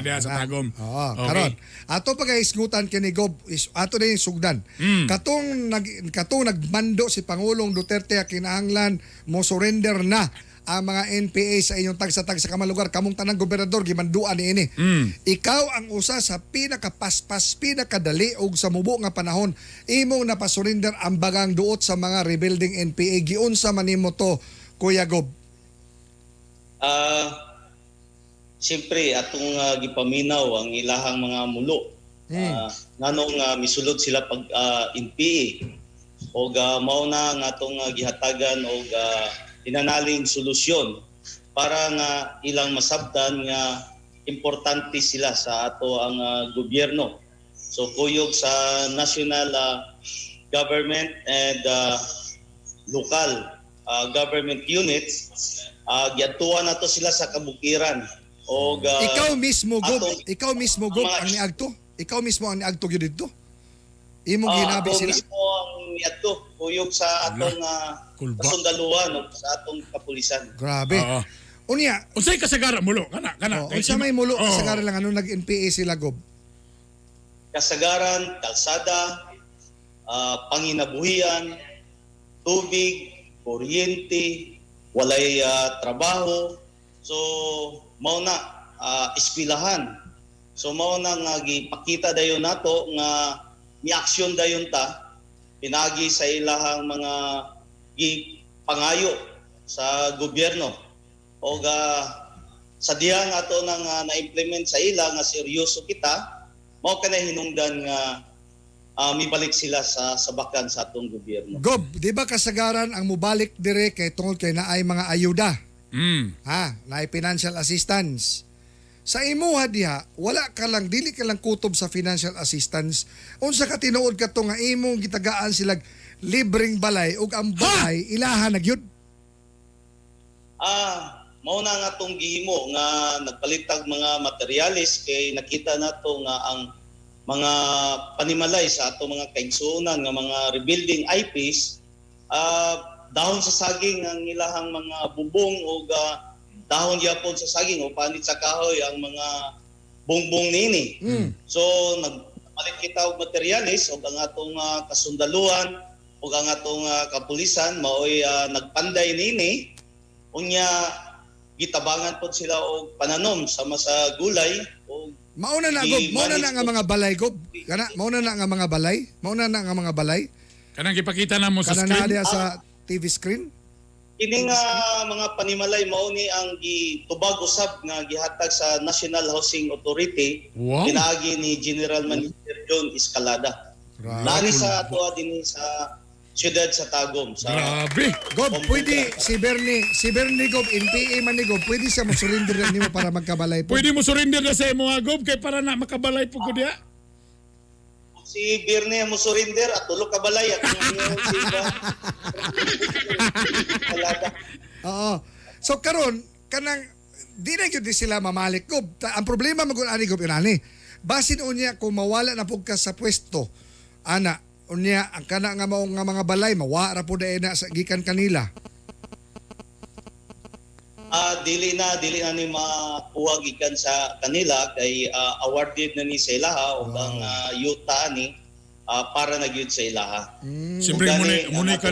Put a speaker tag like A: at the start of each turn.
A: diha sa Tagum.
B: Oo,
A: Okay.
B: karon. Ato pa kay isgutan kini, Gob, is ato na yung sugdan. Katong nagmando si Pangulong Duterte kinahanglan mo surrender na ang mga NPA sa inyong tagsa-tagsa ka mga lugar, kamong tanang gobernador gimanduan niini. Ikaw ang usa sa pinakapaspas, pinakadali og sa mubo nga panahon imong napasurrender ang bagang duot sa mga rebuilding NPA. Giunsa man nimo to, Kuya Gob?
C: Siyempre atong gipaminaw ang ilahang mga mulo. Nganong misulod sila pag NPA og mao na nga atong gihatagan og hinanaling solusyon para nga ilang masabtan nga importante sila sa ato ang gobyerno. So kuyog sa national government and local government units, giadtuan nato sila sa kabukiran og
B: Ikaw mismo, Gob, ikaw mismo, Gob, ang niagto. Ikaw mismo ang niagto gyud didto. Imong ginabi
C: ako
B: sila.
C: Mismo ang miadto kuyog sa atong
A: Kulba.
C: kasundaluhan o sa atong kapulisan.
B: Grabe.
A: Oo.
B: Unya,
A: Unsay kasagara mulo kana kana?
B: Oh, unsa may mulo
A: Oo.
B: kasagaran lang ano nag-NPA sila, Gob?
C: Kasagaran, kalsada, panginabuhian, tubig, kuryente, walay trabaho. So mao na eskwelahan. So mao na nga gipakita dayon nato nga mi-aksyon dayon ta pinagi sa ilahang mga gipangayo sa gobyerno o sa dihang ato nang na-implement sa ila nga seryoso kita, mao kanay hinungdan nga mibalik sila sa sabakan sa atong gobyerno.
B: Gob, di ba kasagaran ang mubalik dire kay tungod kay naay mga ayuda, ha, naay financial assistance. Sa imuha diha, wala ka lang, dili ka lang kutob sa financial assistance. Unsa ka tinuod kato nga imong gitagaan sila libreng balay ug ang balay ilaha na gyud?
C: Mao na nga atong gihimo nga nagpalitag mga materialis kay nakita nato nga ang mga panimalay sa atong mga kaigsuonan nga mga rebuilding IPs, dahon sa saging ang ilahang mga bubong o dahon gyapon sa saging o panit sa kahoy ang mga bungbong nini. So nagpalit kita og materialis og ang atong kasundaluhan ug ang atong kapulisan maoy nagpanday nini. Unya gitabangan pod sila og pananom sama sa gulay og
B: Mauna na, Gob, mauna na nga mga balay, Gob. Kana mauna na nga mga balay, mauna na nga mga balay.
A: Kanang gipakita na mo sa
B: Kana na
A: screen.
B: diha sa TV screen.
C: Kini nga mga panimalay mao ni ang gitubag usab nga gihatag sa National Housing Authority pinaagi ni General Manager John Escalada.
B: Grabe.
C: Nari sa atoa dinhi sa siyudad sa Tagum sa
A: Grabe.
B: Gob, pwede si Bernie, Gob, NPA man ni Gob, pwede siya mo-surrender na nimo para magkabalay po.
A: Pwede mo surrender na sa imo nga, Gob, kay para na makabalay po ko diha.
C: Si Birne mo surrender at tulo ka balay at ngayon si Escalada.
B: Oo. So karon kanang di na gyud ni sila mamalik, Gob. Ang problema magud ani, Gob, inani. Basin unya kung mawala na pud ka sa pwesto, ana, unya ang kana nga mao nga mga balay mawa ra pud na sa gikan kanila.
C: Dili na ni makuha gikan sa kanila kay awarded na ni sa ilaha og ang yuta ni para na gyud sa ilaha.
A: Siyempre
C: Gani,
A: muna
C: ang
A: muna
C: atong